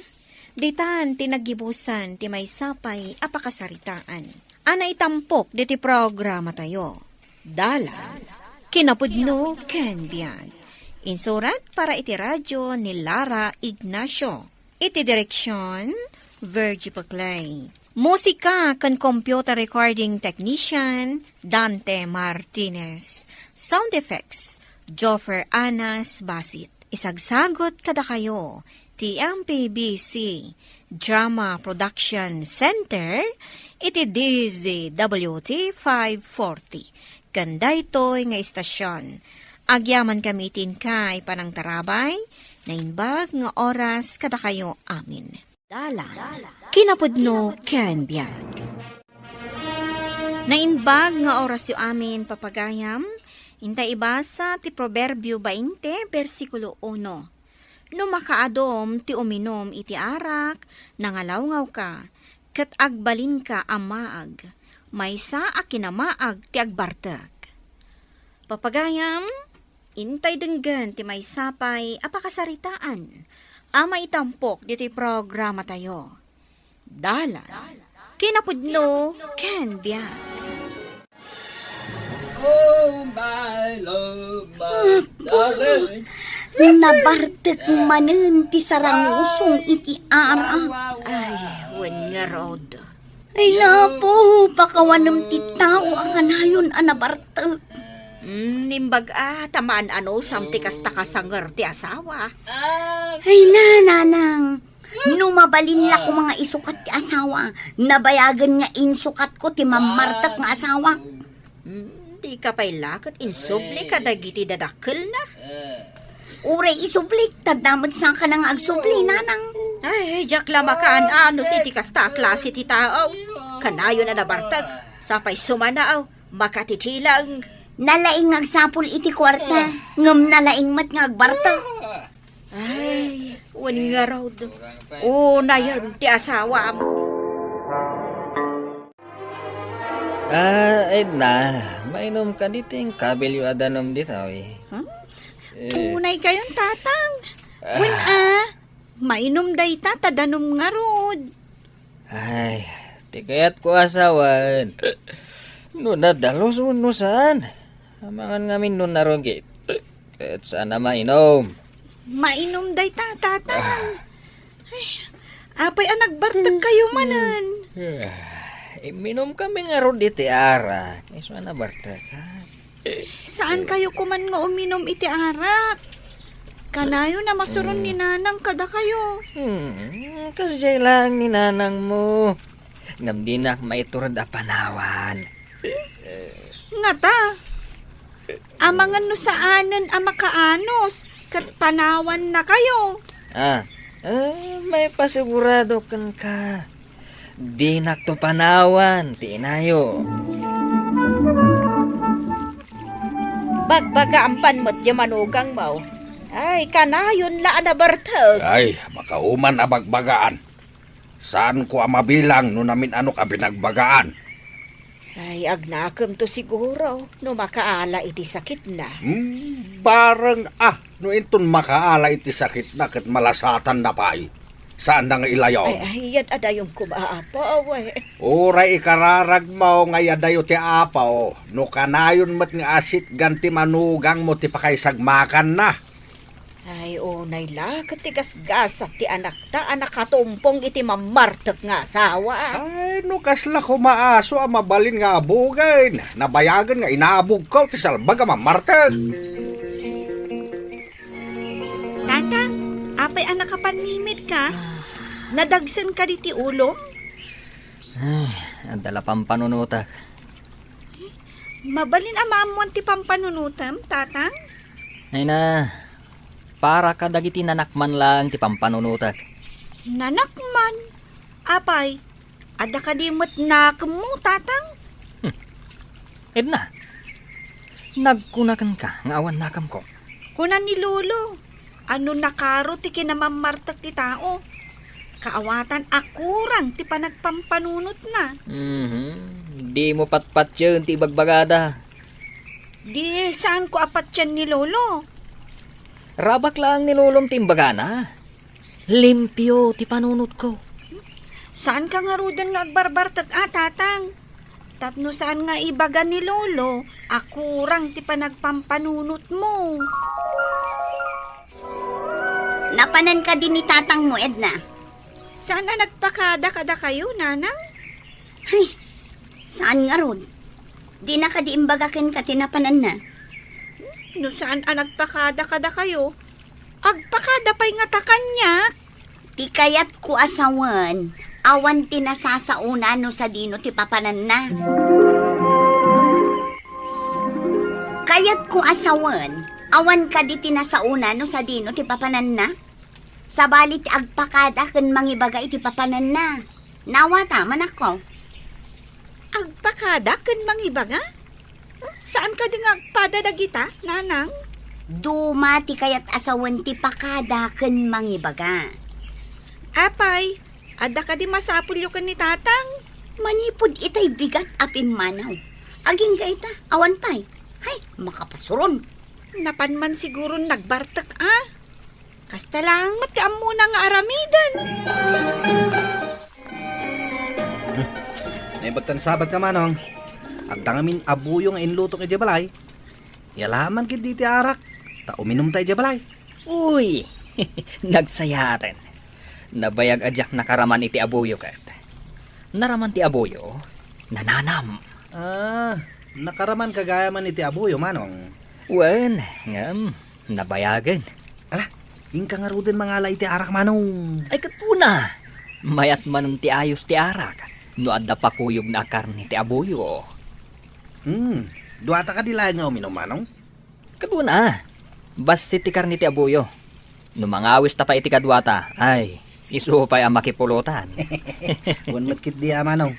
ditan ti naggibusan ti maysa pay a pakasaritaan a naitampok diti programatayo. Dalan, kinapudno ken biag. Insurat para iti radio ni Lara Ignacio. Iti direksion, Virgie Paclay. Musika ken computer recording technician, Dante Martinez. Sound effects, Joffer Anas Basit. Isagsagut kadakayo ti M P B C Drama Production Center iti D Z W T five forty. Ken daytoy nga istasion, agyamankami iti inkay panangtarabay, naimbag nga oras kadakayo amin. Dalan, kinapudno ken biag. Naimbag nga orasyo amin, papagayam, inta ibasa ti Proverbio bainte, bersikulo uno. No makaadum ti uminum iti arak, nangalawngaw ka, ket agbalinka a maag, maysa a kinamaag ti agbartek. Papagayam, intay denggen ti maysa pay a pakasaritaan a maitampok ditoy programatayo. Dalan, kinapudno ken biag. Oh, my love, my darling. Nabartek manen ti sarangusong iti arak. Ay, wen ngarud. Ay, Apo, pakawanem ti tao a kanayon a nabartek. Mm, imbag a, ta maan-anusam ti kasta kasanger ti asawa. Ay na, nanang. No mabalin la koma nga isukat ti asawa, nabayagen nga insukatko ti mammartek nga asawa. Mm, dika pay la ket insubli kadagiti dadakkelna. Uray isublik, tadda met saan ka na nga agsubli, nanang. Ay, diak la makaan-anos iti kasta a klase ti tao. Kanayon a nabartek, sapay sumanaw, makatitilang. Nalaing nga agsapul iti kuarta, ngem nalaing met nga agbartek. Ay, wen ngarud. Unayen ti asawam. Ah, Edna, mainom kadi ti kabilyo a danum ditoy? Hmm? Eh. Unay kayon, Tatang. Ah. Wen a, mainom dayta ta danum ngarud. Ay, ti kayatko a sawen, no nadalus wenno saan. Amangan ngamin no narugit. Ket saan a mainom. Mainom dayta, Tatang. Ah. Ay, apay a nagbartek kayo manen? Ah, imminom kami ngarud iti arak. Isu a nabartek, ha? Saan kayo koman nga uminom iti arak? Kanayon a masuron ni nanang kadakayo. Hmm, kasdiay laeng ni nanangmo. Ngem dinak maiturod a panawan. Ngata, amangan no saanen a makaanus, ket panawan na kayo. Ah, eh, maipasigurado kenka. Dinakto panawan ti inayo. Bagbagaam pan met ti manugangmo. Ay, kanayon la a nabartek. Ay, makauman a bagbagaan. Saanko a mabilang no namin-anok a binagbagaan. Ay, agnakemto siguro no makaala iti sakitna. Hmm, bareng a, no inton makaala iti sakitna ket malasatanna pay. Saanna nga ilayaw? Ay, ay, yan adayom koma, Apo, awe. Uray ikararagmo nga iyadayo ti Apo, no kanayon met nga asitgan ti manugangmo ti pakaisagmakanna. Ay, unay la, ket ti gasgasat ti anakta a nakatumpong iti mammartek nga asawa. Ay, no kasla koma aso a mabalin nga abugen, nabayagen nga inabogko ti salbag a mammartek. Tatang, apay a nakapanmimit ka? Nadagsen kadi ti ulom? Ay, adda la pampanunotak. Mabalin a maammuan ti pampanunotem, Tatang? Ay na, para kadagiti nanakman laeng ti pampanunotak. Nanakman? Apay, adda kadi met nakemmo, Tatang? Hmm. Edna, nagkuna kenka nga awan nakemko. Kuna ni Lolo, a no nakaro ti kinamammartek ti tao, kaawatan a kurang ti panagpampanunotna. Mhm. Dimo patpatien ti ibagbagada. Di saanko a patien ni Lolo. Rabak laeng ni Lolom ti imbagana. Limpio ti panunotko. Saanka ngaruden nga agbarbartek a, Tatang? Tapno saan nga ibaga ni Lolo a kurang ti panagpampanunotmo. Napanan kadi ni tatangmo, Edna? Saan a nagpakada kadakayo, Nanang? Ay, saan ngarud? Dina kadi imbaga kenka ti napananna? No saan a nagpakada kadakayo, agpakada pay ngata kaniak. Ti kayatko a sawen, awan ti nasasaona no sadino ti papananna. Kayatko a sawen, awan kadi ti nasaona no sadino ti papananna? Sabali ti agpakada ken mangibaga iti papananna. Nawata, manakko. Agpakada ken mangibaga? Saan kadi nga agpada dagita, Nanang? Duma ti kayat a sawen ti pakada ken mangibaga. Apay, adda kadi masapulyo ken ni Tatang? Manipud itay bigat a pimmanaw. Agingga ita, awan pay. Hay, makapasuron. Napan man siguron nagbartek a. Kasta laeng met ti ammona nga aramiden. Hmm. Naimbag ta ni Sabat nga, Manong. Adda ngamin abuyo nga inlutok idiay balay. Yalaman ketdi ti arak, ta uminumta idiay balay. Uy! Nagsayaaten. Nabayag a diak nakaraman iti abuyo ket. Naraman ti abuyo, nananam. Ah, Nakaramanka gayam iti abuyo, Manong. Wen, ngem, nabayagen. Ala, inka ngaruden mangala iti arak, Manong. Ay, ket kuna, mayat manen ti ayos ti arak no adda pakuyogna a karne ti abuyo. Hmm, duata kadi laeng nga uminum, Manong? Ket kuna, bassit ti karne ti abuyo. No mangawista pay iti kaduata, ay, isu pay a makipulotan. Wen met ketdi a, Manong.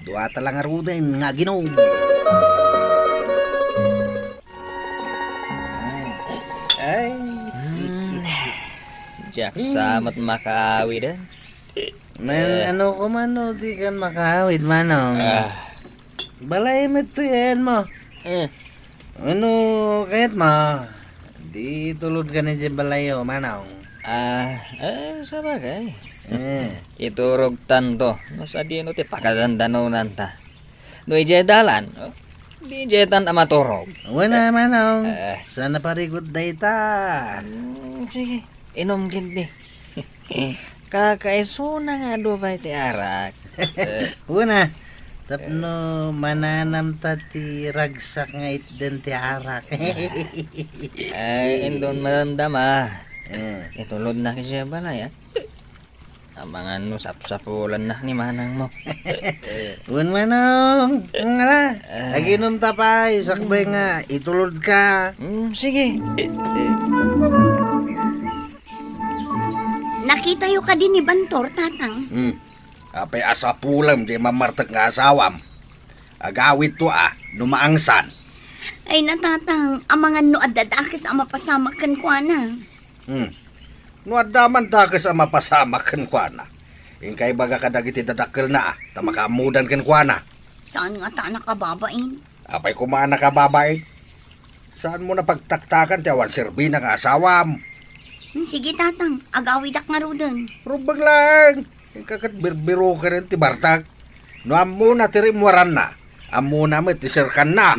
Duata la ngaruden nga aginum. Ay. Hmm. Diak sa met makaawiden. Man, eh, ano ko man, no, di kan makaawid, Manong. Ah. Balay met to yan mo. Eh. Ano, kayat mo? Di tulod ka na dyan balayo, Manong. Ah, eh, sabagay. Eh. Iturog tanto. No, sadino ti pakadandanonanta. No, idiay dalan, oh, di idiay tan a maturog. Wala, eh, Manong. Eh. Sana parigot dayta. Mm, sige, inum ketdi. Kakaisuna nga adu pay ti arak. Una, tapno mananamta ti ragsak nga itden ti arak. Ay, indon madamdama. Eh. Itulodnak idiay balay, ah. Amangan no sapsapulannak ni manangmo. Wen, Manong, ngala. Ah. Aginum ta pay, sakbay nga itulod ka. Mm, sige. Nakitayo kadi ni Bantor, Tatang? Hmm. Apay a sapulem ti mamartek nga asawam? Agawidto a, no maangsan. Ay na, Tatang, amangan no adda dakes a mapasamak kenkuana. Hmm. No adda man dakes a mapasamak kenkuana, inka ibaga kadagiti dadakkelna a, ta makaammodan kenkuana. Saan ngata a nakababain? Apay koma a nakababain? Saanmo a pagtaktakan ti awan serbina nga asawam? Hmm, sige, Tatang. Agawidak ngaruden. Rumbeng laeng. Inka ket birbiroken ti bartak. No ammona ti rimmuaranna, ammona met ti serkanna.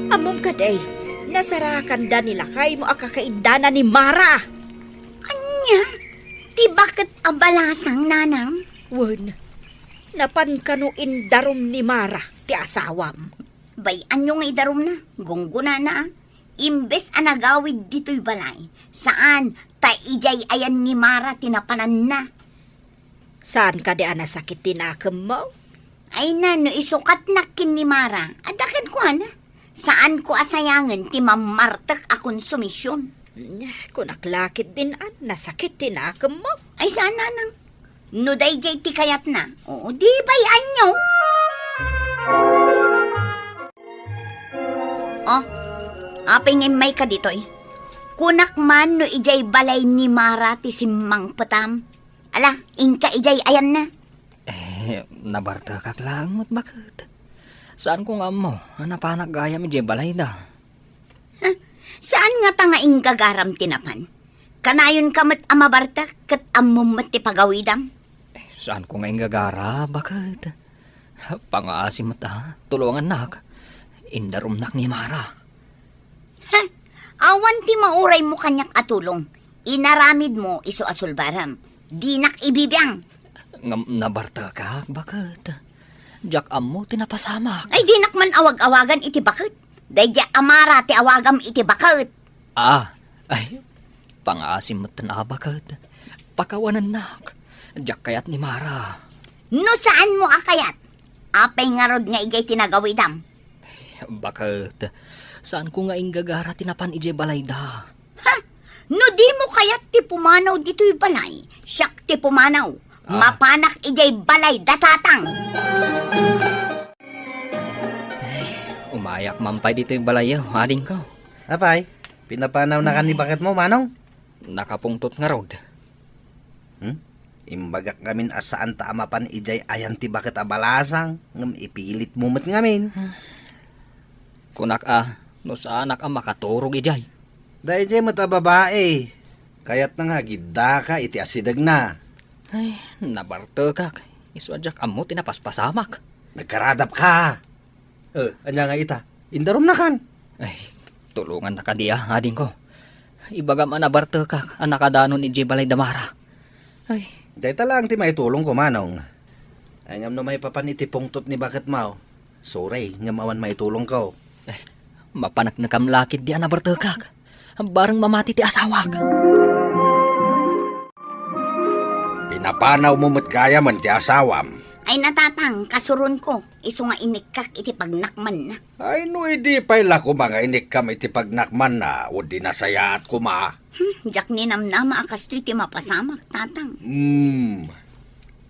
Ammom kadi, nasarakanda ni lakaymo a kakaiddana ni Mara. Ania? Ti baket a balasang, Nanang? Wen, napan kano indarum ni Mara ti asawam. Bay-anyo nga idarumna, gunggonana, ah. Imbes a nagawid ditoy balay, saan, ta idiay ayan ni Mara ti napananna. Saan kadi a nasakit ti nakemmo? Ay na, no isukatnak ken ni Mara, adda kenkuana. Saanko a sayangen ti mammartek a konsumision. Kunak la ketdin a nasakit ti nakemmo. Ay saan, Nanang. No daydiay ti kayatna, o, di bay-anyo. Oh, apay nga immayka ditoy? Kunak man no idiay balay ni Mara ti simmangpetam. Ala, inka idiay ayanna. Eh, nabartekak laeng met baket. Saanko nga ammo a napanak gayam idiay balayda. Ha? Saan ngata nga inggagaram ti napan? Kanayonka met a mabartek ket ammom met ti pagawidam? Eh, saanko nga inggagara, baket. Pangaasim met a, tulongannak. Indarumnak ni Mara. Ha? Awan ti mauraymo kaniak a tulong. Inaramidmo isu a sulbarem. Dinak ibibiang. Ngem nabartekak, baket. Diak ammo ti napasamak. Ay, dinak man awag-awagan iti baket. Daydiay a Mara ti awagam iti baket. Ah, ay, pangaasim met a, baket. Pakawanennak. Diak kayat ni Mara. No saanmo a kayat, apay ngarud nga idiay ti nagawidam? Baket, saanko nga inggagara ti napan idiay balayda. Ha? No dimo kayat ti pumanaw ditoy balay, siak ti pumanaw. Ah. Mapanak idiay balayda, Tatang. Ay, umayak man pay ditoy balayyo, adingko. Apay, pinapanaw na kan ni baketmo, Manong? Nakapungtot ngarud. Hmm? Imbagak ngamin a saanta a mapan idiay ayan ti baket a balasang, ngem ipilitmo met ngamin. Kunak a, no saanak a makaturog idiay. Daydiay met a babai. Kayatna nga agiddaka iti asidegna. Ay, nabartekak. Isu a diak ammo ti napaspasamak. Nagkaradapka. Eh, ania nga ita? Indarumnakan. Ay, tulongannak kadi a, adingko. Ibagam a nabartekak a nakadanon idiay balay da Mara. Ay. Dayta laeng ti maitulongko, Manong. Ay, ngem no maipapan iti pungtot ni baketmo, sorry, ngem awan maitulongko. Eh, mapaneknekam la ketdi a nabertekak. Bareng mamati ti asawak. Pinapanawmo met gayamen ti asawam. Ay, natatang, kasuronko, isu nga inikkak iti pagnakmanna. Ay, no idi pay la koma nga inikkam iti pagnakmanna, o di nasayaat koma. Hmm, diak ninamnama a kastoy ti mapasamak, tatang. Hmm.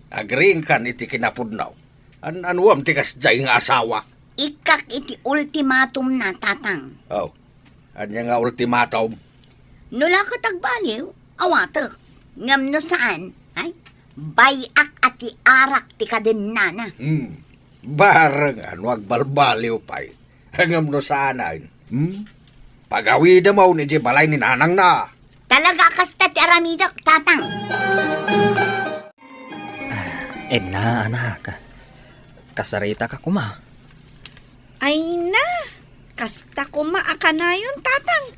Agriingkan iti kinapudno. An-anuam ti kasdiay nga asawa? Ikkak iti ultimatumna, tatang. Oh, ania nga ultimatum? No la ket agbaliw, awatek. Ngem no saan, ay, bay-ak a ti arak ti kadennana. Hmm. Bareng a no agbalbaliw pay. Ngem no saanen, hmm? Pagawidem on idiay balay ni nanangna. Talaga a kasta ti aramidek, tatang. Edna, anak. Kasaritaka koma. Ay na, kasta koma a kanayon, tatang.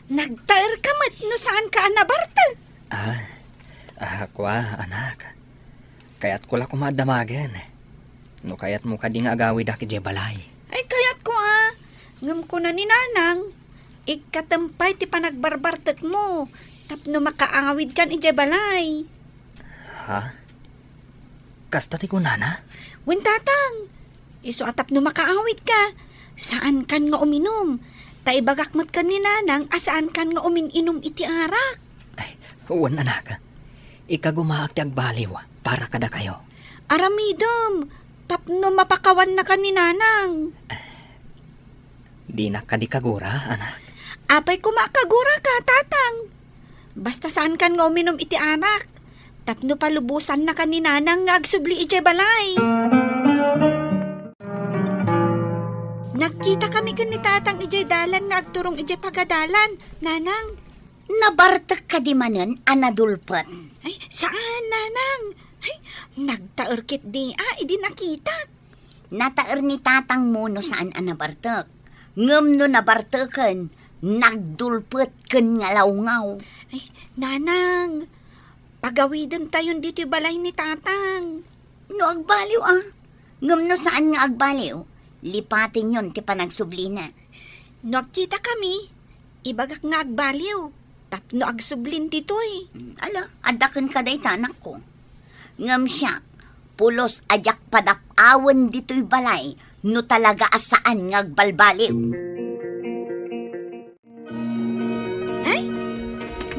Nagtaerka met no saanka a nabartek. Ah, ah, kua, anak. Kayatko la koma a damagen. No kayatmo kadi nga agawidak idiay balay. Ay, kayatko a. Ngem kuna ni nanang, ikkatem pay ti panagbarbartekmo tapno makaawidkan idiay balay. Ha? Kasta ti kunana? Wen, tatang. Isu a tapno makaawidka, saankan nga uminum. Ta ibagak met ken ni nanang a saankan nga umin-inum iti arak. Ay, wen, anak. Ikagumaak ti agbaliw para kadakayo. Aramidem, tapno mapakawannakan ni nanang. Dinak kadi kagura, anak? Apay koma a kaguraka, tatang? Basta saankan nga uminum iti arak, tapno palubosannakan ni nanang nga agsubli idiay balay. Nagkitakami ken ni tatang idiay dalan nga agturong idiay pagadalan, nanang. Nabartek kadi manen a nadulpet? Ay, saan, nanang. Ay, nagtaer ketdi a idi nakitak. Nataer ni tatangmo no saan a nabartek. Ngem no nabarteken, nagdulpet ken ngalawngaw. Ay, nanang, pagawidentayon ditoy balay ni tatang. No agbaliw a, ngem no saan nga agbaliw, lipatenyon ti panagsublina. No agkitakami, ibagak nga agbaliw, tapno agsublin ditoy. Mm, ala, adda kenka dayta, anakko. Ngem siak, pulos a diak padap-awen ditoy balay no talaga a saan nga agbalbaliw. Ay,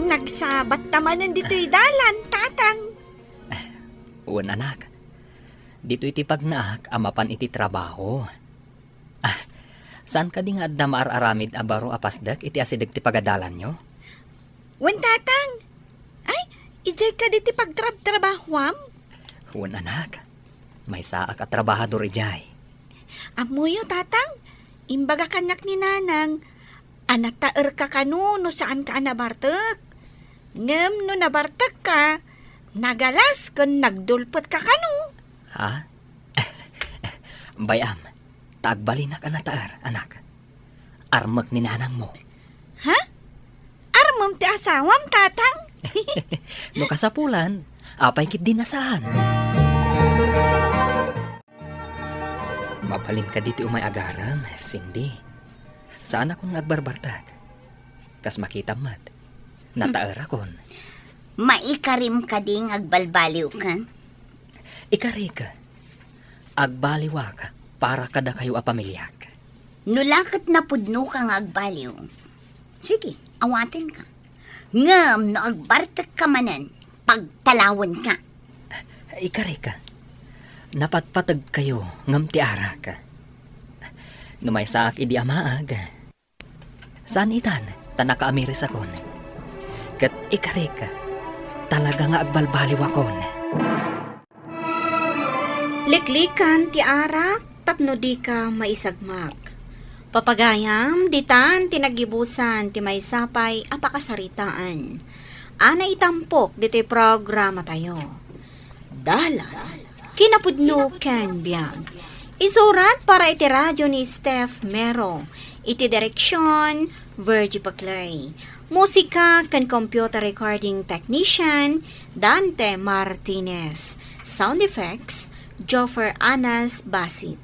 nagsabatta manen ditoy dalan, tatang. Wen, anak. Ditoy ti pagnaak a mapan iti trabaho. Ah, saan kadi nga adda maar-aramid a baro a pasdek iti asideg ti pagadalanyo? Wen, tatang. Ay, idiay kadi ti pagtrabtrabahoam? Wen, anak. Maysaak a trabahador idiay. Ammoyo, tatang, imbaga kaniak ni nanang a nataerka kano no saanka a nabartek. Ngem no nabartekka, nagalas ken nagdulpetka kano. Ha? Bay-am, ta agbalinak a nataer, anak. Armek ni nanangmo. Ha? Armem ti asawam, tatang? No kasapulan, apay ketdi a saan? Mabalin kadi ti umay agarem, Cindy. Saanakon nga agbarbartek. Kas makitam met, nataerakon. Maikarim kadi nga agbalbaliwka? Ikarik, agbaliwak para kadakayo a pamiliak. No la ket napudnoka nga agbaliw, sige, awatenka. Ngem no agbartekka manen, pagtalawenka. Ikarik, napatpategkayo ngem ti arak. No maysaak idi amaag, saan itan ta nakaamirisakon. Ket ikarik, talaga nga agbalbaliwakon. Liklikan ti arak tapno dika maisagmak. Papagayam, ditan ti naggibusan ti maysa pay a pakasaritaan a naitampok ditoy programatayo. Dalan, kinapudno ken biag. Isurat para iti radio ni Steph Mero, iti direksyon, Virgie Paclay. Musika ken computer recording technician, Dante Martinez. Sound effects, Joffer Anas Basit.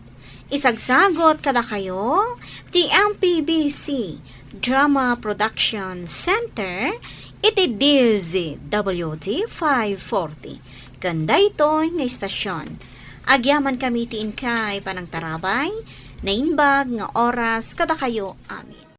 Isagsagot kadakayo ti M P B C Drama Production Center iti D Z W T five forty. Ken daytoy nga istasyon, agyaman kami ti inkay panangtarabay, naimbag nga oras kadakayo amin.